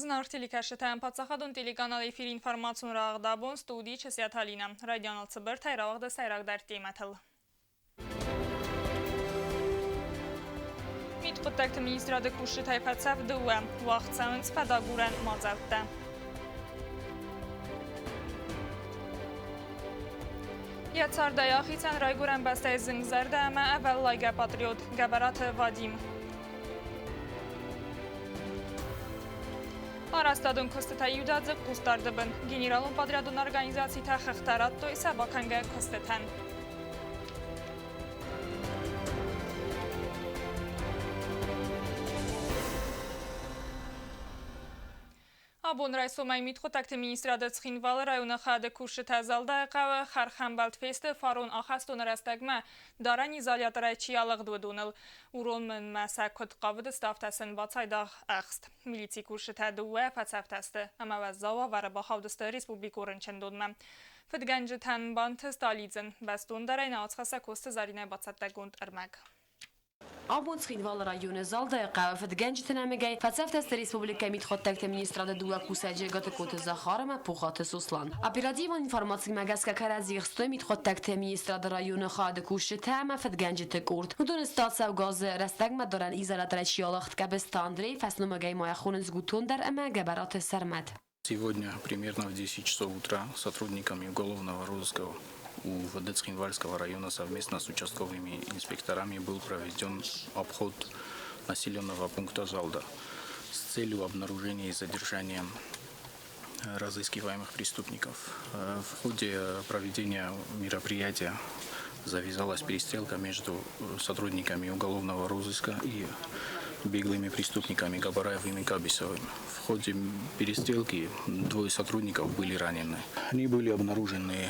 Зынаргъ телекӕсджытӕн паддзахадон телеканал эфир информацион рауагъд абон студийы Чысиаты Алинӕ. Райдианыл цыбыртӕй рауагъды сӕйрагдӕр темӕтыл. Мидхъуыддӕгты министрады кусджытӕй фӕцӕф дыууӕ, уагъд цӕуынц фӕдагурӕн мадзӕлттӕ. Йӕ цардӕй ахицӕн райгуырӕн бӕстӕйы зынгзӕрдӕ ӕмӕ ӕвӕллайгӕ патриот Гӕбӕраты Вадим. Арӕзтадон куыстытӕ иудадзыг хъусдарды бын. Генералон подрядон организацитӕ хыгъдтӕ радтой сӕ бакӕнгӕ куыстытӕн. Абон райсомӕй мидхъуыддӕгты министрады Цхинвалы районы хӕды кусджытӕ Залдайы хъӕуы хӕрхӕмбӕлд фесты фарон ахӕстоны рӕстӕгмӕ дарӕн изоляторӕй чи алыгъд, уыдоныл. Уромынмӕ сӕ куыд хъавыдысты, афтӕ сын бацайдагъ ӕхст. Милицийы кусджытӕ дыууӕ фӕцӕфтӕ сты ӕмӕ уӕззау уавӕры бахаудысты республикон рынчындонмӕ. Фыдгӕнджытӕн бантыст алидзын. Бӕстондӕрӕй нӕ ацхӕссӕг Коцты Зӕринӕ бацӕттӕгонд ӕрмӕг. Абон Цхинвалы районы Залдайы хъӕуы фыдгӕнджыты нӕмыгӕй фӕцӕфтӕ сты республикӕйы мидхъуыддӕгты министрады дыууӕ кусӕджы Гатыгкоты Захар ӕмӕ Пухаты Сослан. Оперативон информацимӕ гӕсгӕ кӕрӕдзи хстой мидхъуыддӕгты министрады районы хайады кусджытӕ ӕмӕ фыдгӕнджыты къорд. Уыдоны стацӕу газы рӕстӕгмӕ дарӕн изоляторӕй чи алыгъд Гӕбысты Андрей, фӕсномыгӕй ма йӕ хонынц Гутондар ӕмӕ Гӕбӕраты Сӕрмӕт. Сегодня примерно в 10 часов утра сотрудниками уголовного розыска УВД Цхинвальского района совместно с участковыми инспекторами был проведен обход населенного пункта Залда с целью обнаружения и задержания разыскиваемых преступников. В ходе проведения мероприятия завязалась перестрелка между сотрудниками уголовного розыска и беглыми преступниками Габараевым и Кабисовым. В ходе перестрелки двое сотрудников были ранены. Они были обнаружены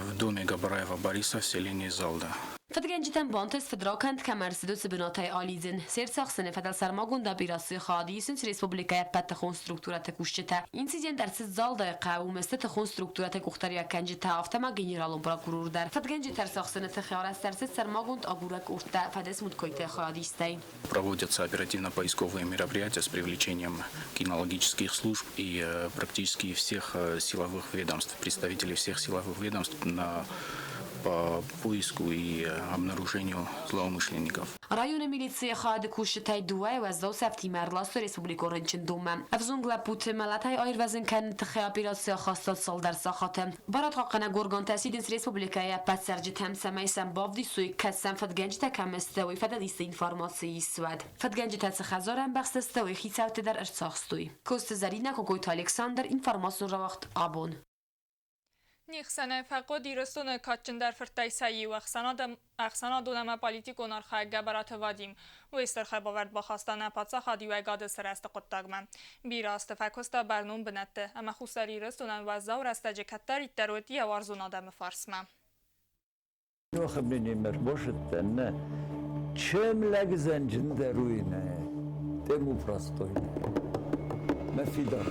в доме Габараева Бориса в селении Залда. Фыдгӕнджытӕн бантыст фыдракӕнд кӕм ӕрцыд, уыцы бынатӕй алидзын. Се рцахсыны фӕдыл сӕрмагонд операцийы хайад исынц республикӕйы ӕппӕт тыхон структурӕты кусджытӕ. Инцидент ӕрцыд Залдайы хъӕуы Мӕсты тыхон структурӕты къухдариуӕггӕнджытӕ, афтӕ ма генералон прокурор дӕр. Фыдгӕнджытӕ ӕрцахсыны тыххӕй арӕзт ӕрцыд сӕрмагонд агурӕг къордтӕ фӕдӕсмудкойты хайадистӕй. Проводятся оперативно-поисковые мероприятия с привлечением кинологических служб и практически всех силовых ведомств, представителей всех силовых ведомств на по поиску и обнаружению злоумышленников. Районы милицийы хайады кусджытӕй дыууӕйы уӕззау цӕфтимӕ ӕрластой республикон рынчындонмӕ. Ӕвзонг лӕппуты мӕлӕтӕй аирвӕзын кӕныны тыххӕй операци ахаста цалдӕр сахаты. Барадхъахъхъӕнӕг органтӕ сидынц республикӕйы ӕппӕт цӕрджытӕм, цӕмӕй сӕм бавдисой, кӕд сӕм фыдгӕнджытӕ кӕм сты, уый фӕдыл исты информаци ис, уӕд. Фыдгӕнджытӕ цы хӕдзар ӕмбӕхстысты, уый хицӕутты дӕр ӕрцахстой. Коцты Зӕринӕ, Кокойты Александр, информацион рауагъд абон. Не хсӕнӕй фӕхъуыд Ирыстоны кадджындӕр фырттӕй сӕ иу, ӕхсӕнадон ӕмӕ политикон архайӕг Гӕбӕраты Вадим. Уый стыр хайбавӕрд бахаста нӕ паддзахад иуӕгады сырӕзты хъуыддагмӕ. Бирӕ азты фӕкуыста бӕрнон бынӕтты ӕмӕ Хуссар Ирыстонӕн уӕззау рӕстӕджы кӕддӕриддӕр уыд йӕ уарзон адӕмы фарсмӕ. Чем лӕгзӕнджындӕр уый нӕ, тем у простой. Мӕ фидар.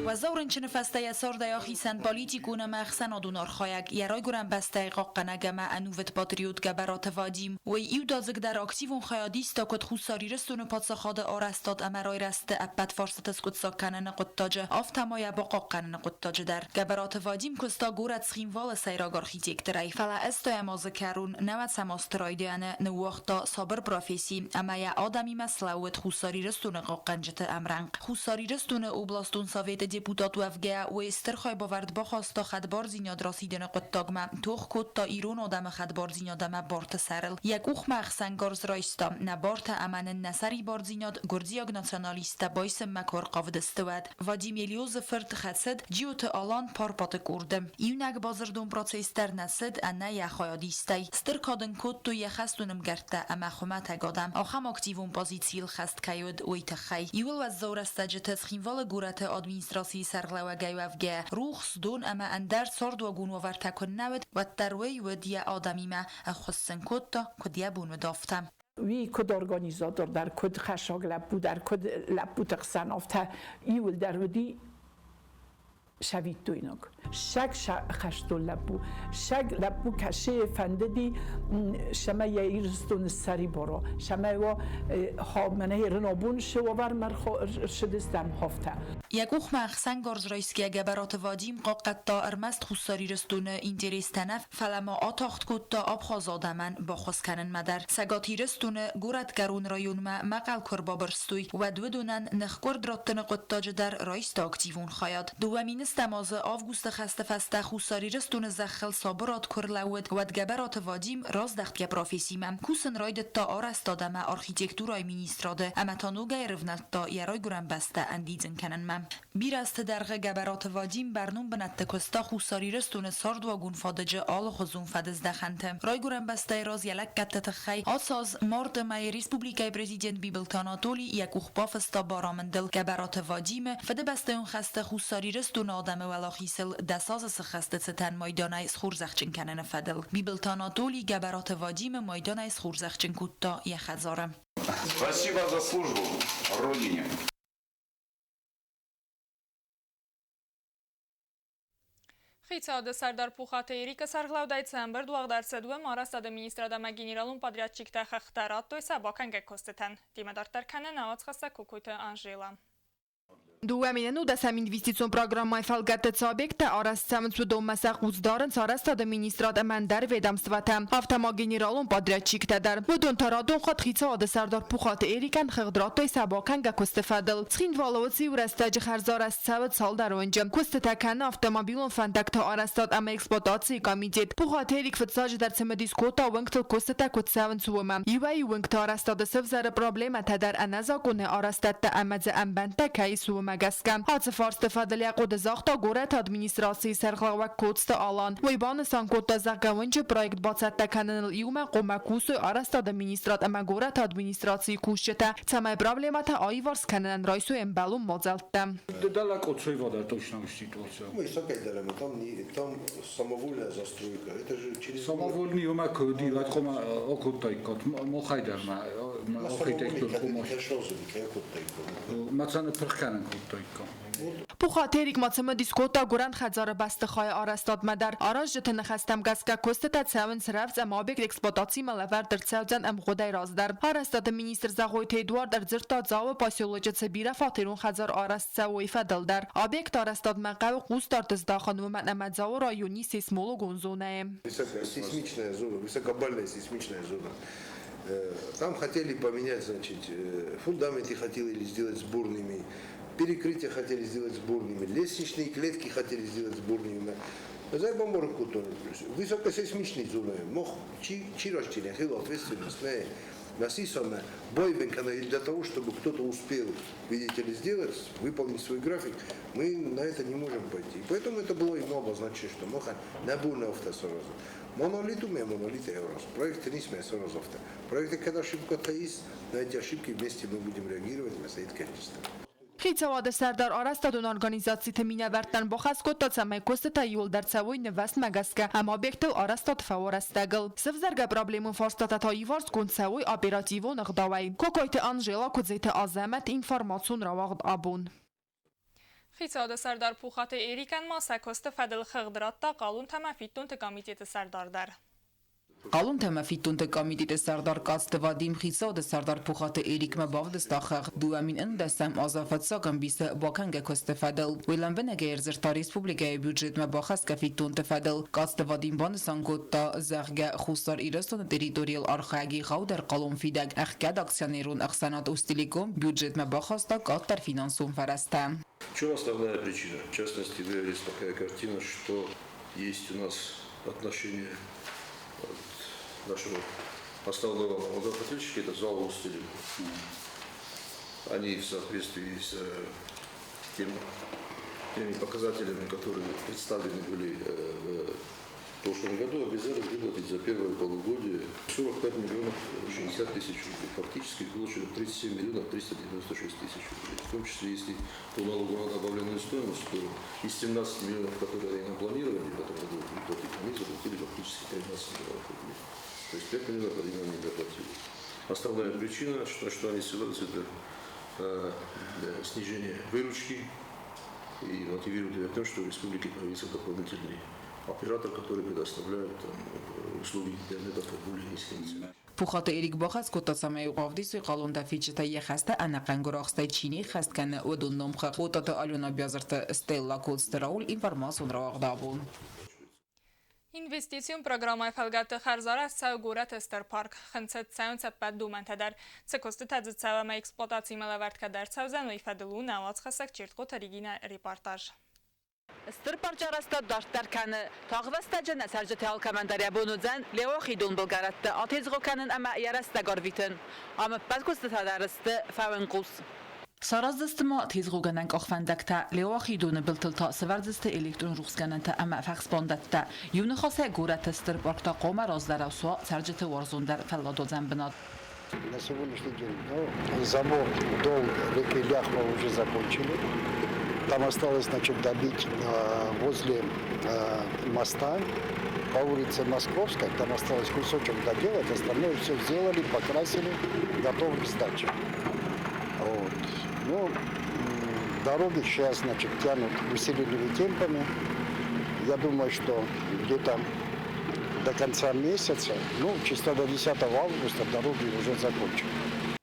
Уӕззау рынчыны фӕстӕ йӕ цардӕй ахицӕн политикон ӕмӕ ӕхсӕнадон архайӕг, йӕ райгуырӕн бӕстӕйы хъахъхъӕнӕг ӕмӕ ӕнувыд патриот Гӕбӕраты Вадим. Уый иудадзыгдӕр активон хайад иста куыд Хуссар Ирыстоны паддзахады арӕзтад ӕмӕ райрӕзты ӕппӕт фарстыты скъуыддзаг кӕныны хъуыддаджы, афтӕ ма йӕ бахъахъхъӕныны хъуыддаджы дӕр. Гӕбӕраты Вадим куыста горӕт Цхинвалы сӕйраг архитекторӕй, фӕлӕ ӕстайӕм азы кӕрон нӕуӕдзӕм азты райдианы ныууагъта сабыр професси ӕмӕ йӕ адӕмимӕ слӕууыд Хуссар Ирыстоны хъахъхъӕнджыты ӕмрӕнхъ. Хуссар Ирыстоны областон советы депутат уӕвгӕйӕ, уый стыр хайбавӕрд бахаста хӕдбардзинад расидыны хъуыддагмӕ, тох кодта ирон адӕмы хӕдбардзинад ӕмӕ барты сӕрыл. Йӕ къухмӕ ӕхсӕнгарз райста, нӕ бартӕ ӕмӕ нын нӕ сӕрибардзинад гуырдзиаг националисттӕ байсынмӕ куы ӕрхъавыдысты, уӕд. Вадим Елиозы фырт хӕцыд Джиоты Алан Парпаты къорды. Иунӕг бадзырдон процесс дӕр нӕ цыд ӕнӕ йӕ хайадистӕй. Стыр кад ын кодтой йӕ хӕстон ӕмгӕрттӕ ӕмӕ хуымӕтӕг адӕм, ахӕм активон позицийыл хӕст кӕй уыд, уый тыххӕй. Иуыл уӕззау рӕстӕджыты Цхинвалы горӕты администрацийы сӕргълӕууӕгӕй уӕвгӕйӕ, рухс, дон ӕмӕ ӕндӕр цардуагон уавӕртӕ куыннӕ уыд, уӕддӕр уый уыд йӕ адӕмимӕ, ӕххуыс сын кодта, куыд йӕ бон уыд, афтӕ. Уый куыд организатор дӕр, куыд хӕссаг лӕппу дӕр, куыд лӕппуты хсӕн, афтӕ иуылдӕр уыди. Цӕвиттойнаг. Сӕг хӕстон лӕппу. Сӕг лӕппу кӕцы фӕндыди, цӕмӕй йӕ Ирыстоны ссӕрибар уа, цӕмӕй уа мӕнӕ Ирынобон цы уавӕрмӕ рцыдыстӕм, афтӕ. Йӕ къухмӕ ӕхсӕнгарз райсгӕ Гӕбӕраты Вадим хъахъхъӕдта ӕрмӕст Хуссар Ирыстоны интерестӕ нӕ, фӕлӕ ма атагъд кодта Абхазы адӕмӕн баххуыс кӕнынмӕ дӕр. Цӕгат Ирыстоны Горӕтгӕрон районмӕ мӕхъӕл куы ӕрбабырстой, уӕд уыдонӕн ныхкъуырд раттыны хъуыддаджы дӕр райста активон хайад. 2010 азы августы хӕсты фӕстӕ Хуссар Ирыстоны зӕххыл сабырад куы ӕрлӕууыд, уӕд Гӕбӕраты Вадим раздӕхт йӕ профессимӕ. Кусын райдыдта арӕзтад ӕмӕ архитектурӕйы министрады ӕмӕ та ногӕй ӕрывнӕлдта йӕ райгуырӕн бӕстӕ ӕндидзын кӕнынмӕ. Бирӕ азты дӕргъы Гӕбӕраты Вадим бӕрнон бынӕтты куыста Хуссар Ирыстоны цардуагон фадыджы алыхуызон фӕдыздӕхӕнты. Райгуырӕн бӕстӕйы раз йӕ лӕггӕдты тыххӕй ацы аз марты мӕйы республикӕйы президент Бибылты Анатоли йӕ къух бафыста барамындыл Гӕбӕраты Вадимы Фыдыбӕстӕйон хӕсты Хуссар Ирыстоны адӕмы уӕлахизыл 10 азы сыххӕсты цытӕн майданӕй схорзӕхджын кӕныны фӕдыл. Бибылты Анатоли Гӕбӕраты Вадимы майданӕй схорзӕхджын кодта йӕ хӕдзары. Спасибо за службу Родине. Хицауады сӕрдар Пухаты Эрикы сӕргълӕудӕй цы ӕмбырд уагъд ӕрцыд, уым арӕзтады министрад ӕмӕ генералон подрядчиктӕ хӕхтӕ радтой сӕ бакӕнгӕ куыстытӕн. Темӕ дарддӕр кӕны нӕ уацхӕссӕг Кокойты Анжела. 2010 инвестицион программӕйы фӕлгӕтты цы объекттӕ арӕзт цӕуынц, уыдонмӕ сӕ хъус дарынц арӕзтады министрад ӕмӕ ӕндӕр ведомствӕтӕ, афтӕ ма генералон подрядчиктӕ дӕр. Уыдон та радон хатт хицауады сӕрдар Пухаты Эрикӕн хыгъд радтой сӕ бакӕнгӕ куысты фӕдыл. Цхинвалы уыцы иу рӕстӕджы хӕрзарӕзт цӕуы цалдӕр уынджы. Куыстытӕ кӕны автомобилон фӕндӕгты арӕзтад ӕмӕ эксплуатацийы комитет. Пухаты Эрик фыццаджыдӕр цымыдис кодта, уынгтыл куыстытӕ куыд цӕуынц, уымӕ. Иуӕй-иу уынгты арӕзтады сӕвзӕры проблемӕтӕ дӕр ӕнӕзакъонӕй арӕзтӕдтӕ ӕмӕ дзы ӕмбӕндтӕ кӕй ис, уымӕ гӕсгӕ. Ацы фарсты фӕдыл йӕ хъуыды загъта горӕты администрацийы сӕргълӕууӕг Коцты Алан. Уый банысан кодта, зӕгъгӕ, уынджы проект бацӕттӕ кӕныныл иумӕ хъуамӕ кусой арӕзтады министрад ӕмӕ горӕты администрацийы кусджытӕ, цӕмӕй проблемӕтӕ аиварс кӕнынӕн райсой ӕмбӕлон мадзӕлттӕ. Далеко вода точно ситуация. Высокая там, не, там самовольная застройка. Это же через... Самовольный ума куди, латкома окуттайкот, мохайдарма архитектур хумаш. Мацаны пырхкӕнын кодтаиккам. Пухаты Эрик ма цымыдис кодта гуырӕн хӕдзары бӕстыхайы арӕзтадмӕ дӕр. Аразджыты ныхӕстӕм гӕсгӕ куыстытӕ цӕуынц рӕвдз ӕмӕ объект эксплуатацимӕ лӕвӕрд ӕрцӕудзӕн ӕмгъуыдӕй раздӕр. Арӕзтады министр Зӕгъойты Эдуард ӕрдзырдта Дзауы поселочы цы бирӕфатерон хӕдзар арӕзт цӕуы, уый фӕдыл дӕр. Объект арӕзтадмӕ хъӕуы хъусдард здахын, уымӕн ӕмӕ Дзауы райони сейсмологон зонӕйы. Сейсмичная зона, высокобалльная сейсмичная зона. Там хотели поменять, значит, фундаменты хотели сделать сборными, перекрытия хотели сделать сборными, лестничные клетки хотели сделать сборными. Высокосейсмичной зоны, мог чирощение, ответственность, насисанная, бойвенка для того, чтобы кто-то успел, видите ли, сделать, выполнить свой график, мы на это не можем пойти. Поэтому это было ему обозначено, что моха набурна автосораза. Монолиту мы монолит еврос. Проекты не смея сразу авто. Проекты, когда ошибка-то есть, на эти ошибки вместе мы будем реагировать, мы стоит качество. Хицауады сӕрдар арӕзтадон организациты минӕвӕрттӕн бахӕс кодта, цӕмӕй куыстытӕ иууылдӕр цӕуой нывӕзтмӕ гӕсгӕ ӕмӕ объектыл арӕзтад фӕуа рӕстӕгыл. Сӕвзӕргӕ проблемон фарстатӕ та иуварсгонд цӕуой оперативон ӕгъдауӕй. Кокойты Анжела, Куыдзеты Азӕмӕт, информацион рауагъд Абон. Хицауады сӕрдар Пухаты Эрикӕн ма сӕ куысты фӕдыл хыгъд радта хъалонтӕ ӕмӕ фиддонты комитеты сӕрдар дӕр. Хъалонтӕ ӕмӕ фиддонты комитеты сӕрдар Къадзты Вадим хицауады сӕрдар Пухаты Эрикмӕ бавдыста хыгъд 2011 азы фыццаг ӕмбисы бакӕнгӕ куысты фӕдыл. Уый лӕмбынӕгӕй ӕрдзырдта республикӕйы бюджетмӕ бахӕсгӕ фиддонты фӕдыл. Къадзты Вадим банысан кодта, зӕгъгӕ, Хуссар Ирыстоны территорийыл архайӕг егъаудӕр хъалонфидӕг ӕхгӕд акционерон ӕхсӕнад Остелеком бюджетмӕ бахаста къаддӕр финансон фӕрӕзтӕ. В чем основная причина? В частности, выявилась такая картина, что есть у нас отношение от нашего основного налогоплательщика, это ЗАО «Остелеком». Они в соответствии с теми показателями, которые представлены были в прошлом году, обязались выплатить за первое полугодие 45 миллионов 60 тысяч рублей. Фактически получили 37 миллионов 396 тысяч рублей. В том числе, если по налогу на добавленную стоимость, то из 17 миллионов, которые они нам планировали в этом году выплатить, они заплатили фактически 13 миллионов рублей. То есть 5 миллионов они нам не доплатили. Основная причина, на что они ссылаются, это снижение выручки. И мотивирует ее тем, что в республике появился дополнительный оператор, который предоставляет там, услуги интернета по более низким ценам. Пухаты Эрик бахӕс кодта, цӕмӕй бавдисой хъалонтӕ фидджытӕ йӕ хӕстӕ ӕнӕхъӕн гуырахстӕй чи не ххӕст кӕны, уыдон номхыгъд. Хъотаты Алена, Биазырты Стелла, Коцты Рауль, информацион рауагъд абон. Инвестицион программӕйы фӕлгӕтты хӕрзарӕзт цӕуы горӕты стыр парк. Хынцыд цӕуынц ӕппӕт домӕнтӕ дӕр. Цы куыстытӕ дзы цӕуы ӕмӕ эксплуатацимӕ лӕвӕрд кӕд ӕрцӕудзӕн, уый фӕдыл у нӕ уацхӕссӕг Чертхъоты Регинӕ репортаж. Стыр парчы арӕзтад дарддӕр кӕны. Тагъд рӕстӕджы нӕ цӕрджытӕй алкӕмӕн дӕр йӕ бон уыдзӕн Леуахи донбылгӕрӕтты атезгъо кӕнын ӕмӕ йӕ рӕстӕг арвитын. Ам ӕппӕт куыстытӕ дӕр сты фӕуӕнхъус. Сараздзысты ма тезгъогӕнӕн къахвӕндӕгтӕ, Леуахи доны былтыл та сӕвӕрдзысты электрон рухсгӕнӕнтӕ ӕмӕ фӕхсбандӕттӕ. Иу ныхасӕй горӕты стыр парк та хъуамӕ раздӕрау суа цӕрджыты уарзондӕр фӕлладуадзӕн бынат. На сегодняшний день, ну, забор вдоль реки Ляхва уже закончили. Там осталось, значит, добить возле моста по улице Московской. Там осталось кусочек доделать, остальное все сделали, покрасили, готовы к сдаче. Вот. Ну, дороги сейчас, значит, тянут усиленными темпами. Я думаю, что где-то до конца месяца, ну, числа до 10 августа дороги уже закончат.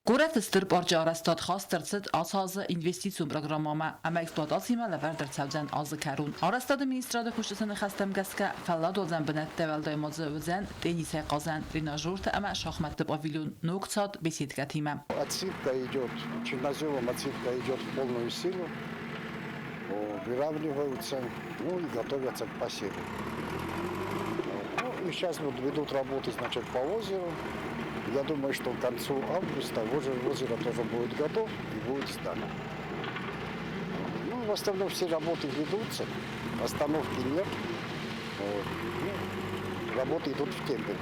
Горӕты стыр парчы арӕзтад хаст ӕрцыд ацы азы инвестицион программӕмӕ ӕмӕ эксплуатацимӕ лӕвӕрд ӕрцӕудзӕн азы кӕрон. Арӕзтады министрады куыстыты ныхӕстӕм гӕсгӕ, фӕлладуадзӕн бынӕттӕ уӕлдай ма дзы уыдзӕн теннисӕй хъазӕн, тренажертӕ ӕмӕ шахмӕтты павильон ног цад беседкӕтимӕ. Отсыпка идет, черноземом отсыпка идет в полную силу, выравниваются, ну и готовятся к посеву. Ну, и сейчас вот ведут работы, значит, по озеру. Я думаю, что к концу августа озеро тоже будет готов и будет сдано. Ну, в основном все работы ведутся, остановки нет. Вот. Ну, работы идут в темпе.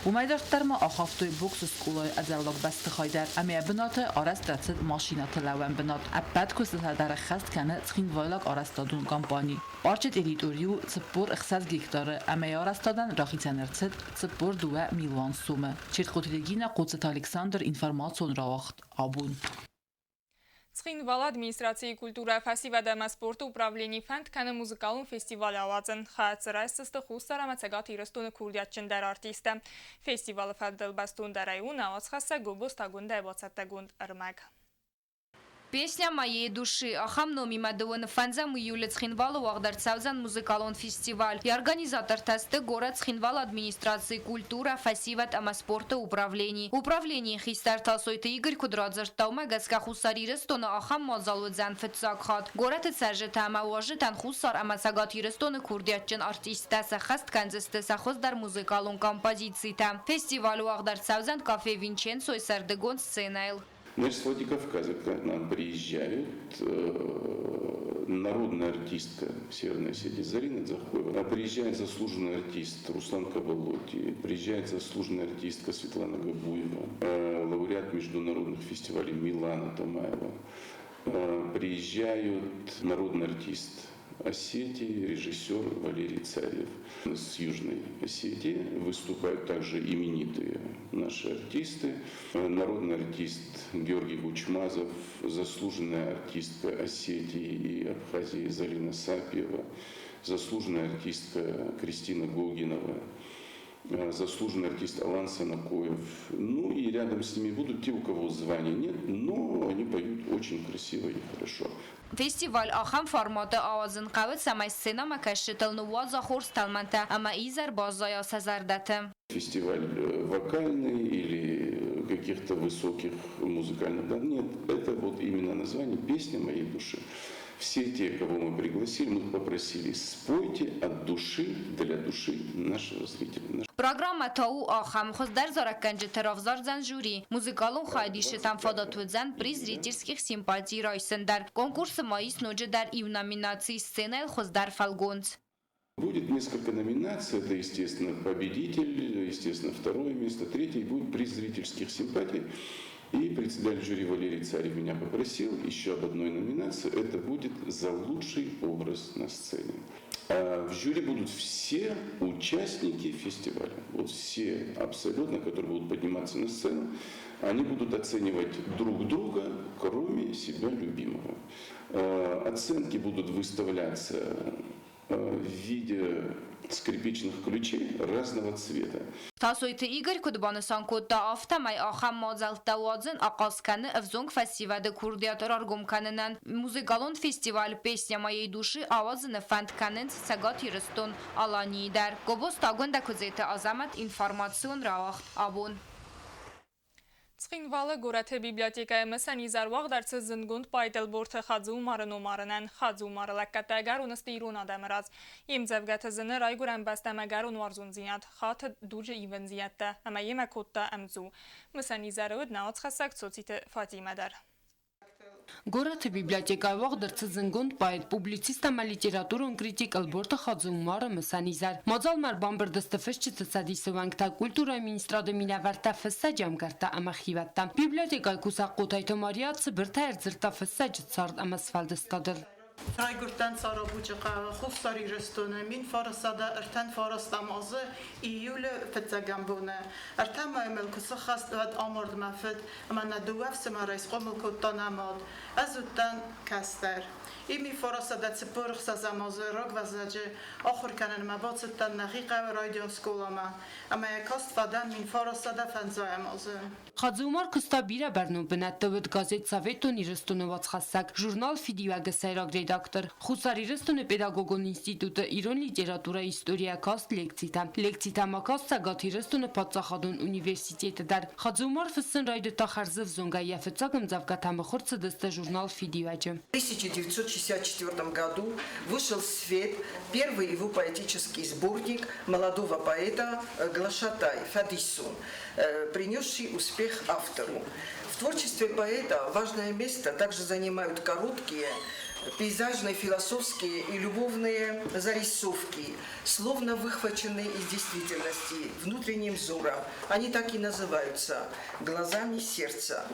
Уымӕй дарддӕр ма ахафтой боксы скъолайы ӕдзӕллаг бӕстыхай дӕр ӕмӕ йӕ бынаты арӕзт ӕрцыд машинӕты лӕууӕн бынат. Ӕппӕт куыстытӕ дӕр ӕххӕст кӕны цхинвайлаг арӕзтадон компани. Парчы территори у 46 гектары ӕмӕ йӕ арӕзтадӕн рахицӕн ӕрцыд 42 милуан сомы. Чертхъоты Регинӕ, Хъоцыты Александр, информацион рауагъд Абон. Цхинвалы администрацийы культурӕ, фӕсивӕд ӕмӕ спорты управлени фӕнд кӕны музыкалон фестиваль ауадзын. Хӕццӕ райсдзысты Хуссар ӕмӕ Цӕгат Ирыстоны курдиатджындӕр артисттӕ. Фестивалы фӕдыл бӕстондӕрӕй у нӕ уацхӕссӕг Гобозты Агуындӕйы бацӕттӕгонд ӕрмӕг. Песня моей души. Ахӕм номимӕ дыууын фӕндзӕм июлы Цхинвалы уагъд ӕрцӕудзӕн музыкалон фестиваль. Йӕ организатортӕ сты горӕт Цхинвалы администрацийы культурӕ, фӕсивӕд ӕмӕ спорты управлени. Управленийы хистӕр Тасойты Игорь куыд радзырдта, уымӕ гӕсгӕ Хуссар Ирыстоны ахӕм мадзал уыдзӕн фыццаг хатт. Горӕты цӕрджытӕ ӕмӕ уазджытӕн Хуссар ӕмӕ Цӕгат Ирыстоны курдиатджын артисттӕ сӕххӕст кӕндзысты сӕ хуыздӕр музыкалон композицитӕ. Фестиваль уагъд ӕрцӕудзӕн кафе Винченцойы сӕрдыгон сценӕйыл. Значит, с Владикавказа к нам приезжают народная артистка Северной Осетии Зарина Дзахоева, приезжает заслуженный артист Руслан Кабалоти, приезжает заслуженная артистка Светлана Габуева, лауреат международных фестивалей Милана Томаева, приезжают народный артист Осетии, режиссер Валерий Царев. С Южной Осетии выступают также именитые наши артисты. Народный артист Георгий Гучмазов, заслуженная артистка Осетии и Абхазии Залина Сапьева, заслуженная артистка Кристина Гогинова, заслуженный артист Алан Санакоев. Ну и рядом с ними будут те, у кого звания нет, но они поют очень красиво и хорошо. Фестиваль ахӕм форматы ауадзын хъӕуы, цӕмӕй сценӕмӕкӕсджытыл ныууадза хорз тӕлмӕнтӕ ӕмӕ изӕр баззайа сӕ зӕрдӕты. Фестиваль вокальный или каких-то высоких музыкальных данных. Нет, это вот именно название «Песня моей души». Все те, кого мы пригласили, мы попросили, спойте от души для души нашего зрителя. Программӕ та у ахӕм, хуыздӕр зарӕггӕнджыты равзардзӕн жюри, музыкалон хайадисджытӕн фадат уыдзӕн приз зрительских симпатий райсын дӕр. Конкурсы ма ис ноджыдӕр иу номинаци сценӕйыл хуыздӕр фӕлгонц. Будет несколько номинаций. Это, естественно, победитель, естественно, второе место, третье. И будет приз зрительских симпатий. И председатель жюри Валерий Царев меня попросил еще об одной номинации. Это будет за лучший образ на сцене. В жюри будут все участники фестиваля. Вот все абсолютно, которые будут подниматься на сцену, они будут оценивать друг друга, кроме себя любимого. Оценки будут выставляться в виде скрипичных ключей разного цвета. Тасойты Игорь куыд банысан кодта, афтӕмӕй ахӕм мадзӕлттӕ уадзын ахъаз кӕны ӕвзонг фӕсивӕды курдиат раргом кӕнынӕн. Музыкалон фестиваль «Песня моей души» ауадзыны фӕнд кӕнынц Цӕгат Ирыстон, Аланийы дӕр. Гобозты Агуындӕ Куыдзеты Азӕмӕт информацион рауагъд «Абон». Цхинвалы горӕты библиотекӕйы мысӕн изӕр уагъд ӕрцыд зындгонд поэт Ӕлборты Хадзы-Умары номарынӕн. Хадзы-Умары лӕггӕдтӕ ӕгӕрон сты ирон адӕмы раз. Йе мдзӕвгӕты зыны райгуырӕн бӕстӕм ӕгӕрон уарзондзинад, хатыд дуджы ивындзинӕдтӕ ӕмӕ йемӕ кодта ӕмдзу. Мысӕн изӕры уыд нӕ уацхӕссӕг Цоциты Фатимӕ дӕр. Горӕты библиотекӕйы уагъд ӕрцыд зындгонд поэт, публицист ӕмӕ литературон критик Ӕлборты Хадзы-Умары мысӕн изӕр. Мадзалмӕ ӕрбамбырд сты фысджыты цӕдисы уӕнгтӕ, культурӕйы министрады минӕвӕрттӕ, фыссӕджы ӕмгӕрттӕ ӕмӕ хиуӕттӕ. Библиотекӕйы кусӕг Хъотайты Мария цыбыртӕй ӕрдзырдта фыссӕджы цард ӕмӕ сфӕлдыстадыл. Райгуырдтӕн Сарабучы хъӕуы Хуссар Ирыстоны 1939 азы июлы фыццӕгӕм боны. Ӕртӕ мӕйы мыл куы сыххӕст, уӕд амард мӕ фыд, ӕмӕ нӕ дыууӕ ӕфсымӕрӕй схъомыл кодта нӕ мад. Ӕз уыдтӕн кӕстӕр. Ими 946 азы рагвӕззӕджы ахуыр кӕнынмӕ бацыдтӕн нӕхи хъӕуы райдиан скъоламӕ, ӕмӕ йӕ каст фӕдӕн 1905 азы. Хадзы-Умар куыста бирӕ бӕрнон бынӕтты, уыд газет «Советон Ирыстоны» уацхӕссӕг, журнал «Фидиуӕг-ы» сӕйраг редактор, Хуссар Ирыстоны педагогон институты ирон литературӕйы историйӕ каст лекцитӕ. Лекцитӕ ма каст Цӕгат Ирыстоны паддзахадон университеты дӕр. Хадзы-Умар фыссын райдыдта хӕрзӕвзонгӕй, йӕ фыццаг ӕмдзӕвгӕтӕ мыхуыр цыдысты журнал «Фидиуӕджы». В 1964 году вышел в свет первый его поэтический сборник молодого поэта Глашатай «Фадисун», принесший успех автору. В творчестве поэта важное место также занимают короткие, пейзажные, философские и любовные зарисовки, словно выхваченные из действительности внутренним взором. Они так и называются «Глазами сердца».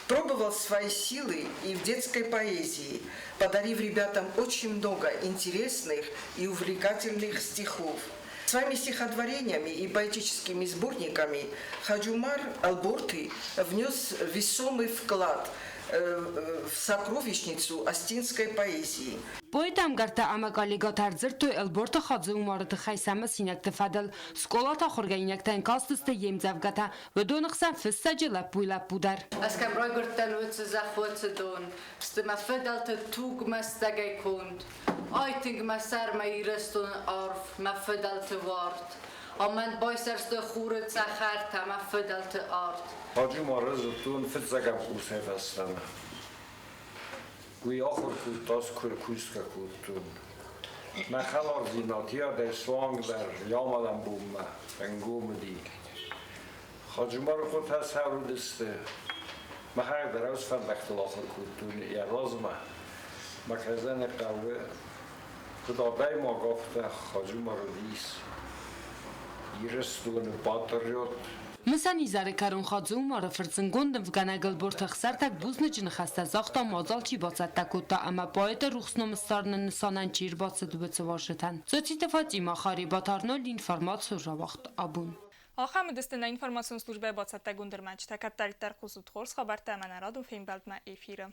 Пробовал свои силы и в детской поэзии, подарив ребятам очень много интересных и увлекательных стихов. Своими стихотворениями и поэтическими сборниками Хаджумар Алборты внес весомый вклад в сокровищницу остинской поэзии. Поэты ӕмгӕрттӕ ӕмӕ коллегӕтӕ ӕрдзырдтой Ӕлборты Хадзы-Умары тыххӕй сӕ мысинӕгты фӕдыл. Скъолаты ахуыргӕнинӕгтӕн кастысты йе мдзӕвгӕтӕ, уыдоны хсӕн фыссӕджы лӕппуйы лӕппу дӕр. Ӕз кӕм райгуырдтӕн, уыцы зӕхх, уыцы дон, сты мӕ фыдӕлты туг мӕстӕгӕй конд. Айтынг мӕ сӕрмӕ Ирыстоны арв, мӕ фыдӕлты уарт. Амӕн байсӕрстой хуры цӕхӕртӕ мӕ фыдӕлты арт. Хаджумары зудтон фиццагӕм курсӕй фӕстӕмӕ. Уый ахур кодта, кусгӕ кодтон. Мӕ хӕлардзийнад адӕй суангдӕр Ямалӕн бунмӕ ӕнгом уыди. Хаджумары хъотӕ цардысты. Махӕй дӕр фӕндӕгтыл ахуыр кодтон йӕ размӕ. Мӕ кӕрдзӕны хъӕуы куыд адӕймаг, афтӕ Хаджумар уыдис Ирыстоны патриот. Мысӕн изӕры кӕрон Хадзы-Умары фырт зындгонд нывгӕнӕг Ӕлборты Ӕхсӕртӕг бузныджы ныхӕстӕ загъта, мадзал чи бацӕттӕ кодта ӕмӕ поэты рухс ном ссарыны нысанӕн чи ӕрбацыд, уыцы уазджытӕн. Цоциты Фатимӕ, Харебаты Арнольд информацион рауагъд «Абон». Ахӕм уыдысты нӕ информацион службӕйы бацӕттӕгонд ӕрмӕджытӕ. Кӕддӕриддӕр хъусут хорз хабӕрттӕ ӕмӕ нӕ радон фембӕлдмӕ эфиры.